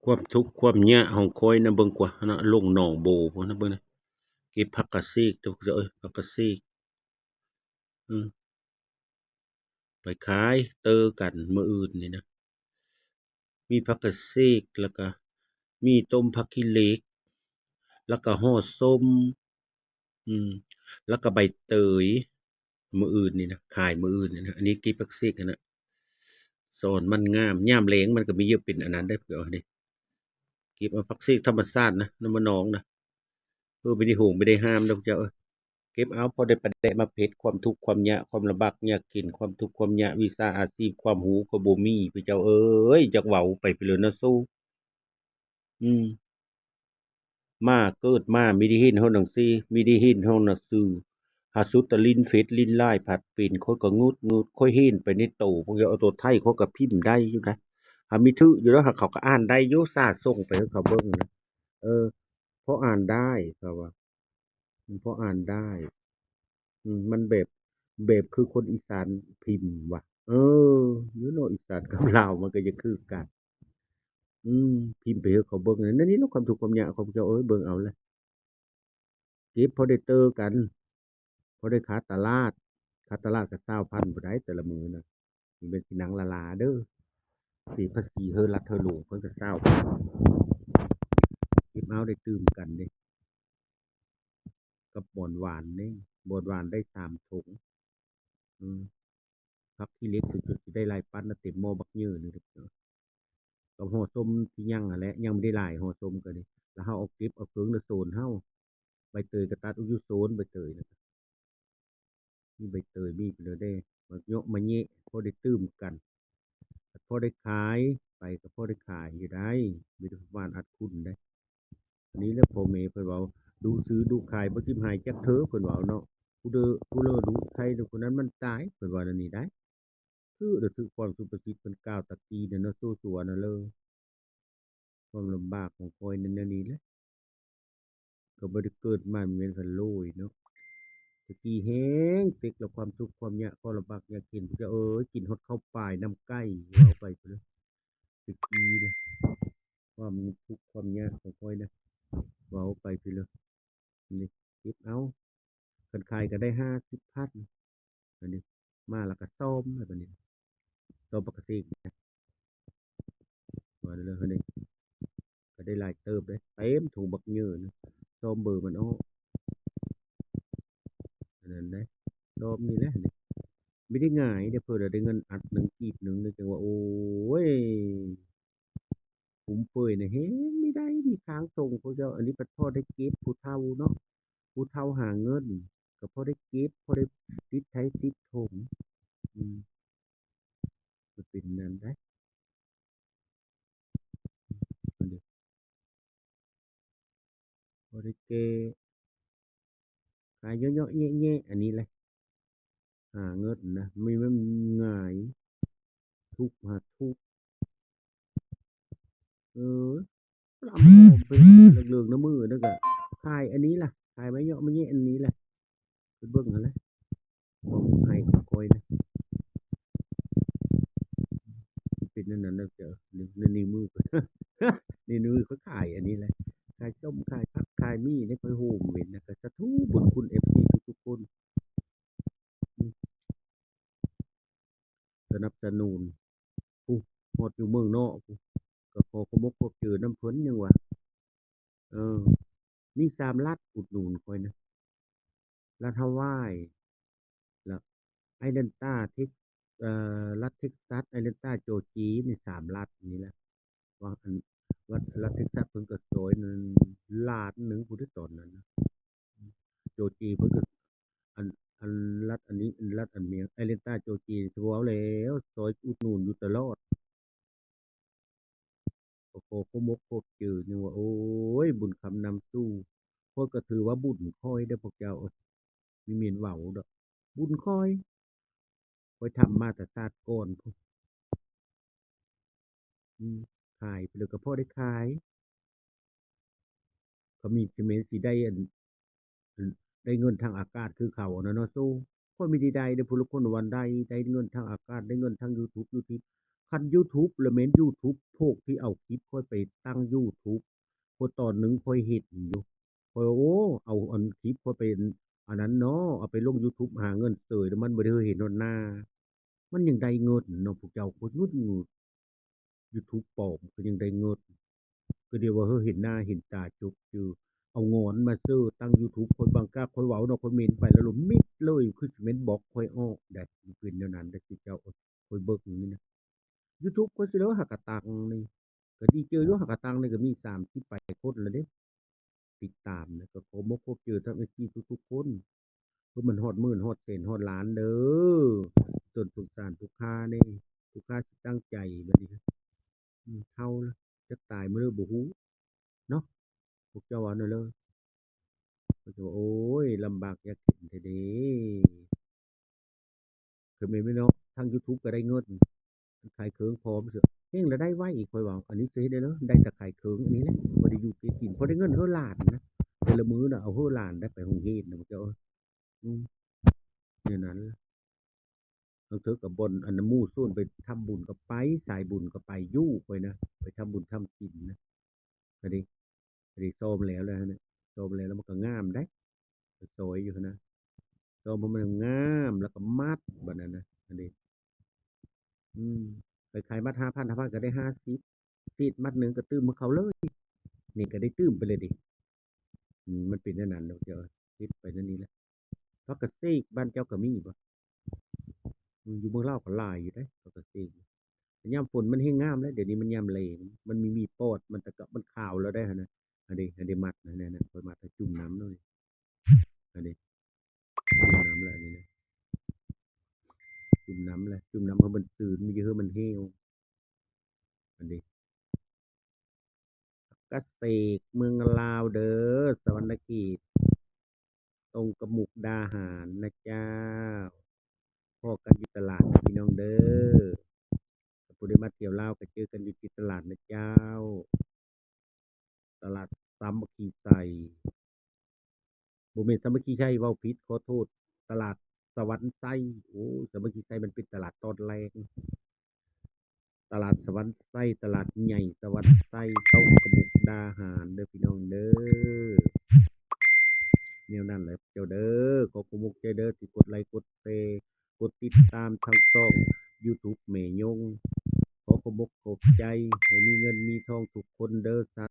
ຄວາມທຸກຄວາມຍາກຂອງຂ້ອຍນະ ເບິ່ງກວ່ານະ ລົງໜອງໂບພຸ້ນນະ ເບິ່ງນະ ເກັບຜັກກະເສກເດີ ເອີຍ ຜັກກະເສກ ອືມ ໄປຂາຍເຕີກັນມື້ອື່ນນີ້ນະ ມີຜັກກະເສກ ແລ້ວກະມີຕົ້ມຜັກຂີ້ເຫຼັກ ແລ້ວກະຫໍ່ສົ້ມ ອືມ ແລ້ວກະໃບເຕີຍ ມື້ອື່ນນີ້ນະ ຂາຍມື້ອື່ນນີ້ນະ ອັນນີ້ເກັບຜັກເສກຫັ້ນນະ ສອນມັນງາມ ຍາມແລ້ງມັນກໍມີຢູ່ເປັນອັນນັ້ນເດ້ ເອົານີ້ ເກັບເອົາຜັກເສກທຳມະຊາດນະ ນຳໝາໜອງນະ ເອີ ບໍ່ໄດ້ໂຫງບໍ່ໄດ້ຫ້າມເດີພວກເຈົ້າເອີຍ ເກັບເອົາ ພໍໄດ້ປາແດກມາເຜັດ ຄວາມທຸກຄວາມຍາກ ຄວາມລຳບາກຍາກເຂັນ ຄວາມທຸກຄວາມຍາກ ວິຊາອາຊີບ ຄວາມຮູ້ກໍບໍ່ມີ ພວກເຈົ້າເອີຍ ຢາກເວົ້າໄປພຸ້ນແຫຼ້ວເນາະ ສູ້ ອືມ ມາເກີດມາມີໄດ້ເຫັນຮອດໜັງສື ມີໄດ້ເຫັນຮອດໜັງສື ຫາສຸດແຕ່ຫຼິ້ນເຟສຫຼິ້ນລາຍ ພັດເປັນ ຂ້ອຍກໍງຶດໆ ຂ້ອຍເຫັນໄປໃນໂຕ ພວກເຈົ້າເອົາໂຕໄທ ຂ້ອຍກໍພິມໄດ້ຢູ່ນະ ຫາມີຖືກຢູ່ດອກ ຫາເຂົາກໍອ່ານໄດ້ຢູ່ ສາສົ່ງໄປໃຫ້ເຂົາເບິ່ງນະ ເອີ ພໍອ່ານໄດ້ ເຂົາວ່າ ພໍອ່ານໄດ້ ອືມ ມັນແບບ ແບບຄືຄົນອີສານພິມວ່າ ເອີ ຢູ່ເນາະ ອີສານກັບລາວມັນກໍຈະຄືກັນ ອືມ ພິມໄປໃຫ້ເຂົາເບິ່ງ ແນວນີ້ລະ ຄວາມທຸກຄວາມຍາກຂອງເຈົ້າເອີຍ ເບິ່ງເອົາລະ ເກັບພໍໄດ້ເຕີກັນ ພໍໄດ້ຄາຕະຫຼາດ ຄາຕະຫຼາດກໍຊາວພັນພຸ້ນໃດ ແຕ່ລະມື້ນະ ນີ້ແມ່ນຊິນັ່ງລ້າໆເດີ ເສຍພາສີໃຫ້ລັດໃຫ້ຫຼວງ ເພິ່ນກໍຊາວພັນ ເກັບເອົາໄດ້ຕື່ມກັນເດ້ ກັບບອນຫວານເດ້ ບອນຫວານໄດ້ສາມຖົງ ອືມ ຜັກຂີ້ເຫຼັກສຸດໆ ຊິໄດ້ຫຼາຍປັ້ນນະ ເຕັມໝໍ້ບັກເຍີນີ້ ກັບຫໍ່ສົ້ມທີ່ຍັງຫັ້ນແຫຼະ ຍັງບໍ່ໄດ້ຫຼາຍຫໍ່ສົ້ມກໍດີ ແລ້ວເຮົາເອົາເກັບເອົາເຄິ່ງນະໂຊນເຮົາ ໃບເຕີຍກໍຕັດອອກຢູ່ໂຊນໃບເຕີຍນະ ມີໃບເຕີຍມີໄປເລີຍເດ້ ມາເຍາະມາແຍະ ພໍໄດ້ຕື່ມກັນ ພໍໄດ້ຂາຍໄປກໍພໍໄດ້ຂາຍຢູ່ໄດ໋ ບໍ່ໄດ້ປະມາດອັດຄຸນໄດ໋ ອັນນີ້ແຫຼະພໍ່ແມ່ເພິ່ນເວົ້າ ດຸຊື້ດຸຂາຍບໍ່ຖິ້ມຫາຍຈັກເທື່ອ ເພິ່ນເວົ້າເນາະ ຜູ້ເດີ ຜູ້ເລີດຸໃສ່ຜູ້ນັ້ນມັນຕາຍ ເພິ່ນວ່າແນວນີ້ໄດ໋ ຖືກລະ ຖືກຄວາມສຸພາສິດເພິ່ນກ່າວຕະກີ້ນັ້ນເນາະ ຊົ່ວໆນັ້ນເລີຍ ຄວາມລຳບາກຂອງຂ້ອຍນັ້ນແນວນີ້ແຫຼະ ກໍບໍ່ໄດ້ເກີດມາແມ່ນຄັນໂລຍເນາະ ຕະກີ້ແຮງເຕັກລະ ຄວາມທຸກຄວາມຍາກ ຄວາມລຳບາກຍາກເຂັນ ພວກເຈົ້າເອີຍ ກິນຮອດເຂົ້າປາຍນ້ຳໄກ່ ເວົ້າໄປພຸ້ນເລີຍ ຕະກີ້ນະ ຄວາມທຸກຄວາມຍາກຂອງຂ້ອຍນະ ເວົ້າໄປພຸ້ນເລີຍ ນີ້ ເກັບເອົາ ຄັນຂາຍກໍໄດ້ຫ້າສິບພັນ ອັນນີ້ ມາແລ້ວກໍສ້ອມ ແລ້ວບັດນີ້ ສ້ອມປະກະຕິ ວ່າແລ້ວເຮົານີ້ ກໍໄດ້ຫຼາຍເຕີບເດ້ ເຕັມຖົງບັກເຍີນະ ສ້ອມເບີມັນອອກ ອັນນັ້ນເດ້ ລອບນີ້ແຫຼະນີ້ ບໍ່ໄດ້ງ່າຍເດ້ ເພິ່ນໄດ້ເງິນອັດໜຶ່ງກີບໜຶ່ງ ຈັ່ງວ່າ ໂອ້ຍ ຟຸມເຟືອຍນະ ແຮງມີໄດ້ ມີຄ້າງສົ່ງພວກເຈົ້າ ອັນນີ້ພັດພໍໄດ້ເກັບ ຜູ້ເຖົ້າເນາະ ຜູ້ເຖົ້າຫາເງິນ ກໍພໍໄດ້ເກັບ ພໍໄດ້ຕິດໄຖຕິດຖົງ ອືມ ມັນເປັນນັ້ນໄດ໋ ອັນນີ້ ບໍ່ໄດ້ແກ້ ຂາຍເຍາະໆແຍະໆ ອັນນີ້ແຫຼະ ຫາເງິນນະ ມີ ມັນງ່າຍ ທຸກຫາທຸກ ເອີ ລຳຄອມເປັນເຫຼືອງໆ ນຳມືນັ້ນກະຂາຍອັນນີ້ລະ ຂາຍມາເຍາະມາແຍະອັນນີ້ລະ ໄປເບິ່ງຫັ້ນແຫຼະ ຄວາມໃຫ້ຂອງຂ້ອຍນະ ເປັນອັນນັ້ນແລ້ວເຈົ້າ ໃນ ໃນ ໃນມື ໃນມືຂ້ອຍຂາຍອັນນີ້ແຫຼະ ຂາຍສົ້ມ ຂາຍຜັກ ຂາຍໝີ່ໃນຂ້ອຍໂຮມເວັນນະ ກະສາທຸບຸນຄຸນເອັຟຊີທຸກໆຄົນ ສະໜັບສະໜູນ ຜູ້ຮອດຢູ່ເມືອງນອກ ກໍຂໍຂອບອົກຂອບໃຈນຳເພິ່ນ ຍັງວ່າ ເອີ ມີສາມລັດອຸດໜູນຂ້ອຍນະ ລັດຮາວາຍ ແລ້ວ ແອັດແລນຕາ ເທັກ ເອີ ລັດເທັກຊັດ ແອັດແລນຕາ ຈໍຈີ ນີ້ສາມລັດນີ້ແຫຼະ ວ່າອັນ ລັດ ລັດເທັກຊັດເພິ່ນກໍຊ່ອຍນັ້ນລ້ານໜຶ່ງພຸ້ນເດ້ຕອນນັ້ນນະ ຈໍຈີເພິ່ນກໍ ອັນ ອັນລັດອັນນີ້ ລັດອັນເມຍ ແອັດແລນຕາ ຈໍຈີ ຖືວ່າແລ້ວ ຊ່ອຍອຸດໜູນຢູ່ຕະຫຼອດ ກໍຂໍຂອບອົກຂອບໃຈ ຍັງວ່າ ໂອ້ຍ ບຸນຄຳນຳສູ່ ຂ້ອຍກໍຖືວ່າບຸນຂ້ອຍເດີ້ພວກເຈົ້າ ມີແມ່ນເວົ້າດອກ ບຸນຂ້ອຍ ຂ້ອຍທຳມາແຕ່ຊາດກ່ອນພຸ້ນ ອືມ ຂາຍໄປເລີຍກໍພໍໄດ້ຂາຍ ກໍມີ ຊິແມ່ນຊິໄດ້ອັນ ອັນ ໄດ້ເງິນທາງອາກາດຄືເຂົາຫັ້ນນະເນາະ ສູ້ ຂ້ອຍມີໄດ້ໄດ້ເດ້ ຜູ້ລາງຄົນວ່າໄດ້ ໄດ້ເງິນທາງອາກາດ ໄດ້ເງິນທາງຢູທູບ ຢູທູບ ຄັນຢູທູບລະແມ່ນຢູທູບພວກທີ່ເອົາຄລິບຂ້ອຍໄປຕັ້ງຢູທູບ ເພາະຕອນໜຶ່ງຂ້ອຍເຫັນຢູ່ ຂ້ອຍວ່າ ໂອ້ ເອົາອັນຄລິບຂ້ອຍໄປອັນນັ້ນເນາະ ເອົາໄປລົງຢູທູບຫາເງິນເສີຍ ແລ້ວມັນບໍ່ໄດ້ເຫັນຮອດໜ້າ ມັນຍັງໄດ້ເງິນເນາະພວກເຈົ້າ ຂ້ອຍງຶດງຶດ ຢູທູບປອມກໍຍັງໄດ້ເງິນ ກໍດຽວວ່າເຮີເຫັນໜ້າເຫັນຕາຈົກຈື່ ເອົາງອນມາເຊີຕັ້ງຢູທູບ ຂ້ອຍບາງກາກຂ້ອຍເວົ້າເນາະ ຄອມເມັນໄປແລ້ວລົມມິດເລີຍ ຄືຊິແມ່ນບລັອກຂ້ອຍອອກໄດ໋ ເປັນແນວນັ້ນໄດ໋ ເຈົ້າ ຂ້ອຍເບິ່ງນີ້ນະ ຢູທູບຂ້ອຍຊິເລີຫາກະຕັງນີ້ ກໍດີເຈີຢູ່ ຫາກະຕັງນີ້ກໍມີສາມສິບປາຍຄົນແລ້ວເດ້ ຕິດຕາມນະ ກໍຂໍມົກຂອບໃຈທັງເອັຟຊີທຸກໆຄົນ ເອີ ມັນຮອດໝື່ນ ຮອດແສນ ຮອດລ້ານເດີ ສົງສານຜູ້ຄ້າແດ່ ຜູ້ຄ້າຊິຕັ້ງໃຈບັດນີ້ ອືມ ເຖົ້າລະ ຈັກຕາຍມື້ໃດບໍ່ຮູ້ເນາະ ພວກເຈົ້າວ່າແນວເລີ ເຂົາເຈົ້າວ່າ ໂອ້ຍ ລຳບາກຍາກເຂັນແທ້ເດ ຄືແມ່ນເນາະ ທາງຢູທູບກໍໄດ້ເງິນ ຂາຍເຄື່ອງພ້ອມ ເຊິ່ງລະໄດ້ໄວອີກ ຂ້ອຍວ່າ ອັນນີ້ຊິເຮັດໄດ້ເລີ ໄດ້ແຕ່ຂາຍເຄື່ອງອັນນີ້ແຫຼະ ບໍ່ໄດ້ຢູ່ເກັບກິນ ພໍໄດ້ເງິນເຮີຫຼານນະ ແຕ່ລະມື້ນະ ເອົາເຮີຫຼານໄດ້ໄປໂຮງຮຽນນະ ເຈົ້າ ອືມ ແນວນັ້ນລະ ບາງເທື່ອກໍບ່ອນອັນໝູ່ຊວນໄປທຳບຸນກໍໄປ ສາຍບຸນກໍໄປຢູ່ ຂ້ອຍນະ ໄປທຳບຸນທຳສິນນະ ອັນນີ້ ອັນນີ້ຊອມແລ້ວແຫຼະຫັ້ນນະ ຊອມແລ້ວ ແລ້ວມັນກໍງາມໄດ໋ ໄປຊອຍຢູ່ຫັ້ນນະ ຊອມໃຫ້ມັນງາມ ແລ້ວກໍມັດ ບັດນັ້ນນະ ອັນນີ້ ອືມ ໄປຂາຍມັດຫ້າພັນ ຫ້າພັນກໍໄດ້ຫ້າສິບ ເສດມັດໜຶ່ງກໍຕື່ມໃຫ້ເຂົາເລີຍ ນີ້ກໍໄດ້ຕື່ມໄປເລີຍເດ ອືມ ມັນເປັນແນວນັ້ນດອກ ເຈົ້າ ເຮັດໄປແນວນີ້ແຫຼະ ຜັກກາດເສກ ບ້ານເຈົ້າກໍມີບໍ່? ອືມ ຢູ່ເມືອງລາວກໍຫຼາຍຢູ່ເດ້ ຜັກກາດເສກ ຍາມຝົນມັນແຮ່ງງາມແລ້ວ ດຽວນີ້ມັນຍາມແລ້ງ ມັນມີ ມີປອດ ມັນຕະກະ ມັນຂາວແລ້ວໄດ໋ຫັ້ນນະ ອັນເດ ອັນເດ ມັດ ນັ້ນໆ ຂ້ອຍມັດໃຫ້ຈຸ່ມນ້ຳແລ້ວນີ້ ອັນເດ ຈຸ່ມນ້ຳແລ້ວອັນນີ້ນະ ຈຸ່ມນ້ຳແລ້ວ ຈຸ່ມນ້ຳໃຫ້ມັນຊືນ ບໍ່ໃຫ້ມັນແຫ້ວ ອັນເດ ກະເສກເມືອງລາວເດີ ສະຫວັນນະເຂດ ຕົງກັບມຸກດາຫານນະເຈົ້າ ພໍ້ກັນຢູ່ຕະຫຼາດນະພີ່ນ້ອງເດີ ຖ້າຜູ້ໃດມາທ່ຽວລາວກໍເຈີກັນຢູ່ທີ່ຕະຫຼາດນະເຈົ້າ ຕະຫຼາດສາມັກຄີໄຊ ບໍ່ແມ່ນສາມັກຄີໄຊ ເວົ້າຜິດ ຂໍໂທດ ຕະຫຼາດສະຫວັນໄຊ ໂອ້ ສາມັກຄີໄຊມັນເປັນຕະຫຼາດຕອນແລງ ຕະຫຼາດສະຫວັນໄຊ ຕະຫຼາດໃຫຍ່ສະຫວັນໄຊ ຕົງກັບມຸກດາຫານເດີພີ່ນ້ອງເດີ ແນວນັ້ນແຫຼະເຈົ້າເດີ ຂໍຂອບອົກຂອບໃຈເດີ ທີ່ກົດໄລກົດແຊ ກົດຕິດຕາມທາງຊ່ອງຢູທູບແມ່ຍົງ ຂໍຂອບອົກຂອບໃຈ ໃຫ້ມີເງິນມີທອງທຸກຄົນເດີ ສາ